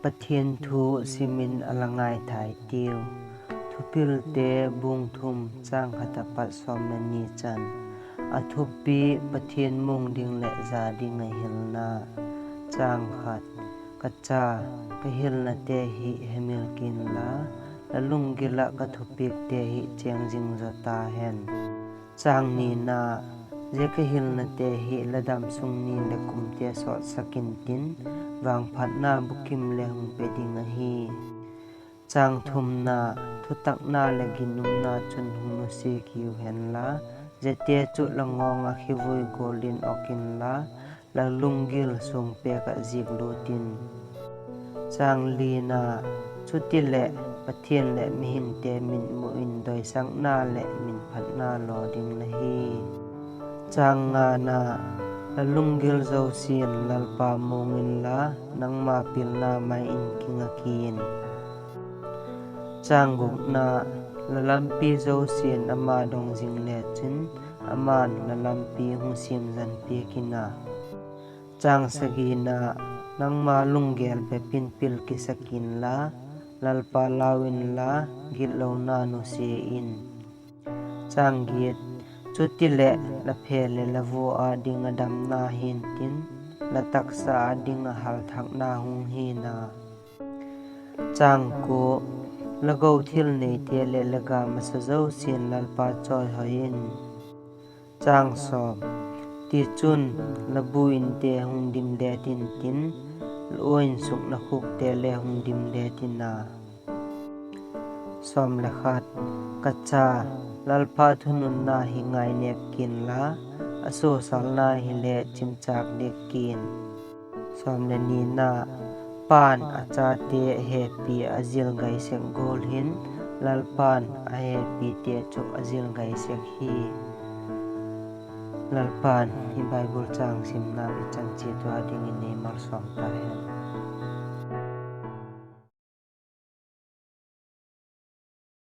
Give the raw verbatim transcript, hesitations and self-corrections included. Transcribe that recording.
Pathian thu sim in a la ngaithai tiu. Thupilte bung thum, châng khat apat sawm le ni chan. A thupi: Pathian muang ding leh za ding ah hilna. Châng khat. Ka cha, ka hilnate hi hemil ki'n la, la lunggil ah ka thupiakte hi chêng zing zaw ta hen. Châng nina. Zia ka hilnate hi la damsung ni leh kumte sawtsak intin, vangphatna bukim le hung pe ding ahi. Châng thumna. Thutakna leh ginumna chun hung nusia kiu hen la, ziate chu la ngawng ah khivui gual in awk inla, la lunggil suangpêk ah ziaklût in. Châng lina. Chutileh, Pathian leh mihingte mitmu in doisakna leh minphatna law ding la hi. Châng ngana. La lunggil zosia'n Lalpa muang inla, nangma pilna mai in kinga ki'n. Châng gukna. La lampi zosia'n ama dong zing lechin, ama'n la lampi hung siamzan piak in a. Châng sagina. Nangma lunggel bep in pil kisak inla, Lalpa lau inla, gitlona nusia in. Châng giat. Chutileh, la phe leh la vua â ding ah damna hi'ntin, la taksa â ding ah halthakna hung hi'n a. Châng kua. La go thil neite leh la ga masa zosia'n Lalpa chawihoi in. Châng sawm. Tichun, la bu inte hung dim let intin, la ua insukna khukte le hung dim let in a. Sawm le khat. Ka cha, Lalpa thununna hi ngainêp ki'n la, a suasalna hile chimchâk diak ki'n. Sawm le nina. Pa'n a chate hepi a zil gai sek gual hin, Lalpa'n a hepite chu a zil gai sek hi. Lalpa'n i Bible châng simna i chan chiat ua dingin ei malsawm ta hen.